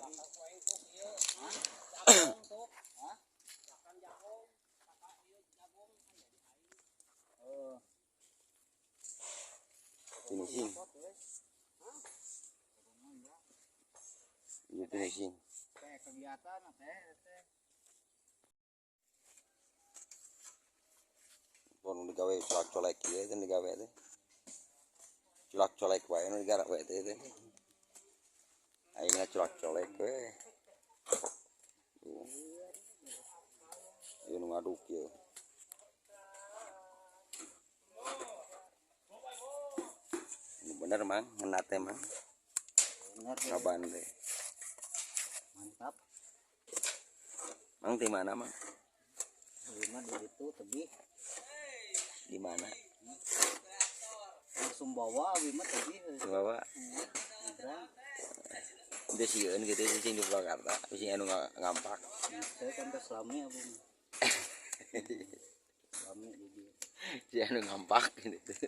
Hah? Oh. Finishing. Iya, finishing. Teh kegiatan teh teh. Pon digawe culak colek ieu teh digawe teh. Culak colek wae nu digarap wae teh teh. Ayeuna culak colek we. Tuh. Ieu nu ngaduk ieu. Nu bener Mang, ngeunah teh Mang. Bener. Kaban teh. Mantap. Mang di mana Mang? Di mana di itu tebih. Di mana? Langsung bawa abi mah tebih. Sumbawa. Nyebrang. Itu sieun gitu sing di Purwakarta, sing anu ngampak. Saya kan tos lami abi mah. Lami di dieu. Si anu ngampak gitu.